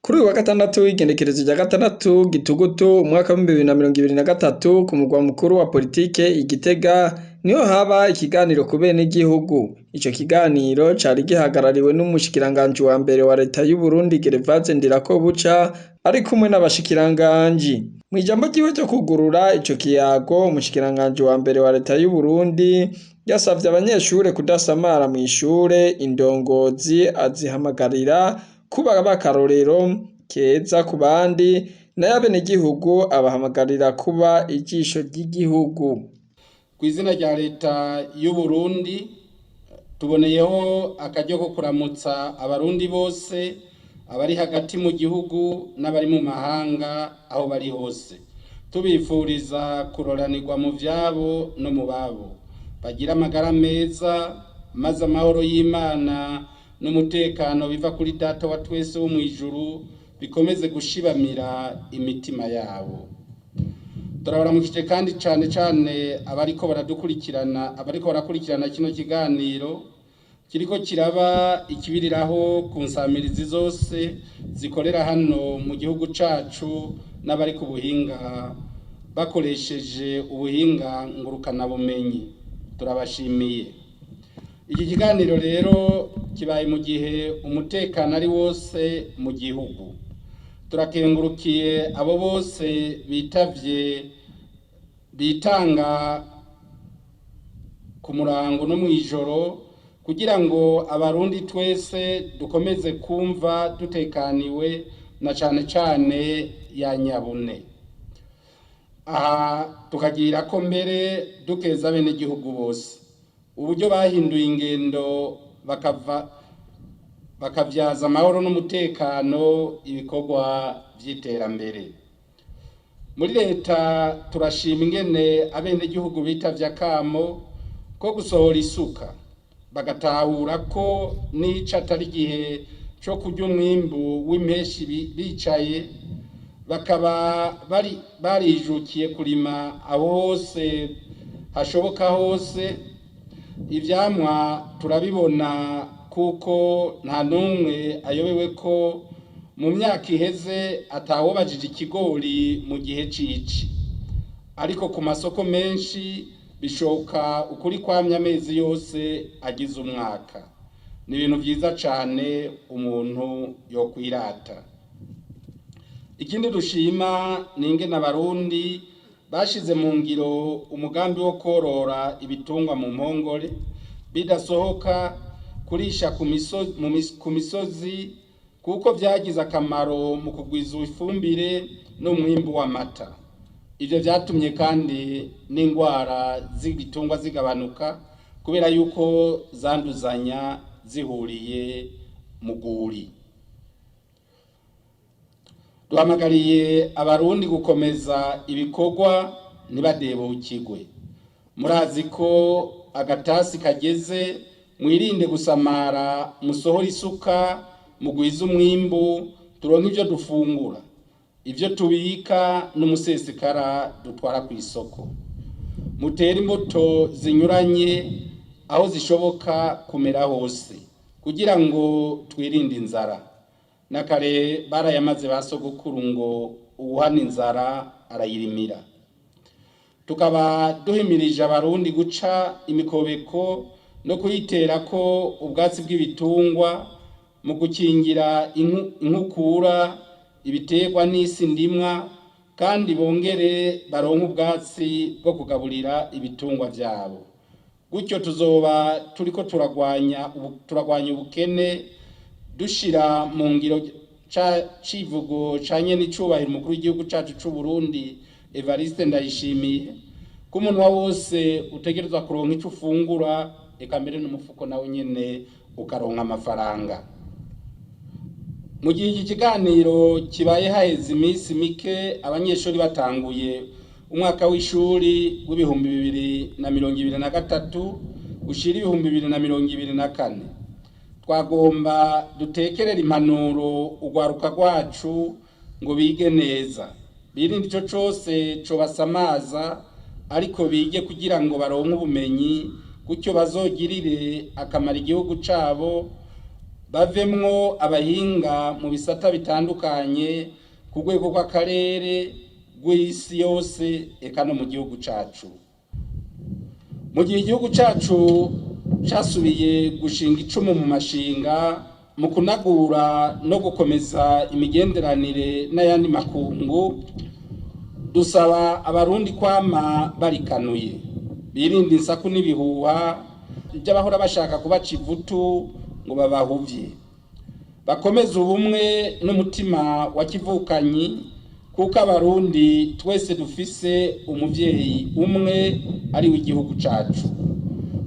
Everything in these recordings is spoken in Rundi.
Kuri uyu wa gatandatu, igenekerezo rya 6 Gitugutu umwaka w'2023, ku mugwa mukuru wa politike i Gitega, niho haba ikiganiro ku benegihugu. Ico kiganiro cari gihagarariwe n'umushikiranganji wa mbere wa leta y'Uburundi, Gervase Ndirakobuca, ari kumwe n'abashikiranganji. Mw'ijambo ryiwe ryo kwugurura ico kiyago, umushikiranganji wa mbere wa leta y'Uburundi yasavye abanyeshure kudasamara mw'ishure, indongozi azihamagarira kuba b'akarorero keza ku bandi, nayo abenegihugu abahamagarira kuba ijisho ry'igihugu. Kw'izina rya leta y'Uburundi, tuboneyeho akaryo ko kuramutsa abarundi bose, abari hagati mu gihugu n'abari mu mahanga aho bari hose, tubifuriza kuroranirwa mu vyabo no mu babo, bagira amagara meza, maze amahoro y'Imana n'umutekano biva kuri Data wa twese wo mw'ijuru bikomeze gushibamira imitima yabo. Turabaramukije kandi cane cane abariko baradukurikirana, abariko barakurikirana kino kiganiro kiriko kiraba ikibiriraho ku nsamirizi zose zikorera hano mu gihugu cacu, n'abari ku buhinga bakoresheje ubuhinga ngurukanabumenyi. Turabashimiye. Iki kiganiro rero kibaye mu gihe umutekano ari wose mu gihugu. Turakengurukiye abo bose bitavye, bitanga ku murango no mw'ijoro kugira ngo abarundi twese dukomeze kumva dutekaniwe, na cane cane ya nyabune. Aha tukagira ko mbere dukeza abenegihugu bose uburyo bahinduye ingendo, bakava bakavyaza amahoro n'umutekano ibikorwa vy'iterambere. Muri leta turashima ingene abenegihugu bitavye akamo ko gusohora isuka, bagatahura ko n'ico atari igihe co kurya umwimbu w'impeshi bicaye, bakaba bari barijukiye kurima aho hose hashoboka hose. Ivyamwa turabibona, kuko nta n'umwe ayobewe ko mu myaka iheze atawubajije ikigori mu gihe cici, ariko ku masoko menshi bishoka ukuri kwamye amezi yose agize umwaka. Ni ibintu vyiza cane umuntu yokwirata. Ikindi dushima ni ingene abarundi bashize mu ngiro umugambi wo korora ibitungwa mu mpongore bidasohoka kurisha ku misozi, kuko vyagize akamaro mu kugwiza ifumbire n'umwimbu w'amata. Ivyo vyatumye kandi n'ingwara z'ibitungwa zigabanuka, kubera yuko zanduzanya zihuriye mu rwuri. Duhamagariye abarundi gukomeza ibikorwa, ntibadebukirwe. Murazi ko agatasi kageze, mwirinde gusamara, musohore isuka, mugwize umwimbu, turonke ivyo dufungura, ivyo tubika n'umusesekara dutwara kw'isoko. Mutere imbuto zinyuranye aho zishoboka kumera hose, kugira ngo twirinde inzara. Nakare barayamaze ba sogokuru ngo uwuhana inzara arayirimira. Tukaba duhimirije abarundi guca imikobeko no kuyiterako ubwatsi bw'ibitungwa mu gukingira inkukura, ibiterwa n'isi ndimwa, kandi bongere baronke ubwatsi bwo kugaburira ibitungwa vyabo. Gutyo tuzoba turiko turagwanya ubukene, dushira mu ngiro ca civugo ca nyenicubahiro umukuru w'igihugu cacu c'Uburundi Evariste Ndayishimiye, ko umunwa wose utegerezwa kuronka ico ufungura, eka mbere n'umufuko nawo nyene ukaronka amafaranga. Mu gihe iki kiganiro kibaye haheze iminsi mike abanyeshuri batanguye umwaka w'ishuri w'2023 ushira 2024, twagomba dutekerere impanuro urwaruka rwacu ngo bige neza, birinde ico cose cobasamaza, ariko bige kugira ngo baronke ubumenyi, gutyo bazogirire akamaro igihugu cabo. Bavemwo abahinga mu bisata bitandukanye ku rwego rw'akarere, rw'isi yose, eka no mu gihugu cacu. Mu gihe igihugu cacu casubiye gushinga icumu mu mashinga mu kunagura no gukomeza imigenderanire n'ayandi makungu, dusaba Abarundi kwama barikanuye, birinda insaku n'ibihuha by'abahora bashaka kubaca ivutu ngo babahuvye, bakomeze ubumwe n'umutima wa kivukanyi, kuko Abarundi twese dufise umuvyeyi umwe ari w'igihugu cacu.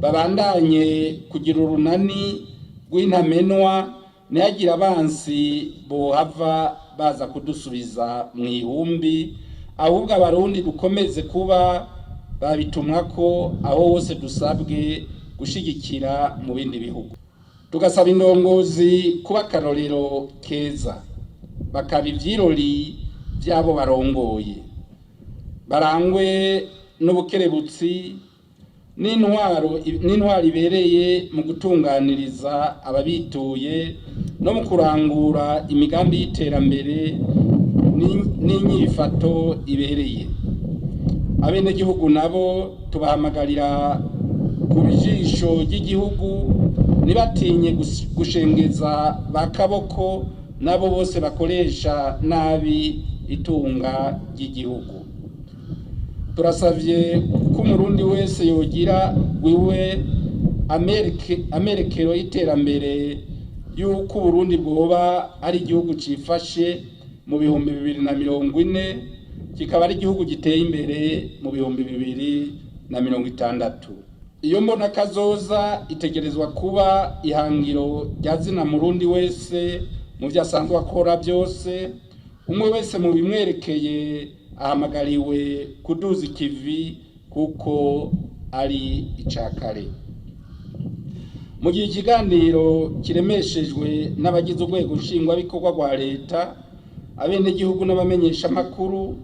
Babandanye kugira urunani rw'intamenwa, ntihagire abansi bohava baza kudusubiza mu ihumbi, ahubwo Abarundi dukomeze kuba babitumwako aho hose dusabwe gushigikira mu bindi bihugu. Tugasaba indongozi kuba akarorero keza, bakaba ivyirori vy'abo barongoye, barangwe n'ubukerebutsi n'intwaro ibereye mu gutunganiriza ababituye no mu kurangura imigambi y'iterambere n'inyifato ibereye. Abenegihugu nabo tubahamagarira ku ijisho ry'igihugu, ntibatinye gushengeza ba kaboko nabo bose bakoresha nabi itunga ry'igihugu. Turasavye ko Umurundi wese yogira wiwe amerekero y'iterambere y'uko Uburundi bwoba ari igihugu cifashe mu 2040, kikaba ari igihugu giteye imbere mu 2060. Iyo mbona kazoza itegerezwa kuba ihangiro rya zina Murundi wese mu vyo asanzwe akora byose. Umwe wese mu bimwerekeye ahamagariwe kuduza ikivi kuko ari icakare. Mu gihe ikiganiro kiremeshejwe n'abagize urwego nshingwabikorwa rwa leta, abenegihugu n'abamenyeshamakuru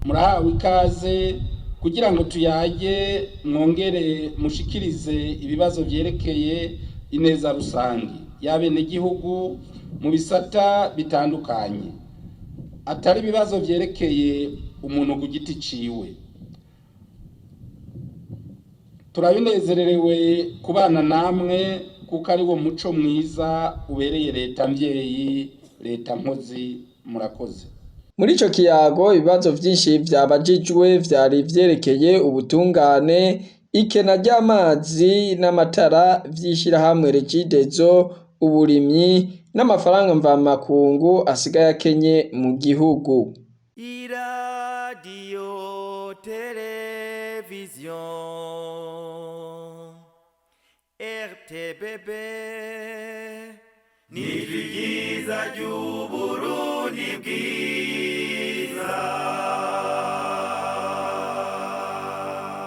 murahawe ikaze kugira ngo tuyage, mwongere mushikirize ibibazo vyerekeye ineza rusangi y'abenegihugu mu bisata bitandukanye, atari ibibazo vyerekeye umuntu ku giti ciwe. Turabinezererewe kubana namwe kuko ari wo muco mwiza ubereye leta mvyeyi, leta nkozi. Murakoze. Muri ico kiyago, ibibazo vyinshi vyabajijwe vyari vyerekeye ubutungane, ikena ry'amazi n'amatara vy'ishirahamwe Regideso, uburimyi n'amafaranga mvamakungu asigaye akenye mu gihugu. Iradiyo televiziyo RTBB ni ryiza ry'Uburundi bwiza.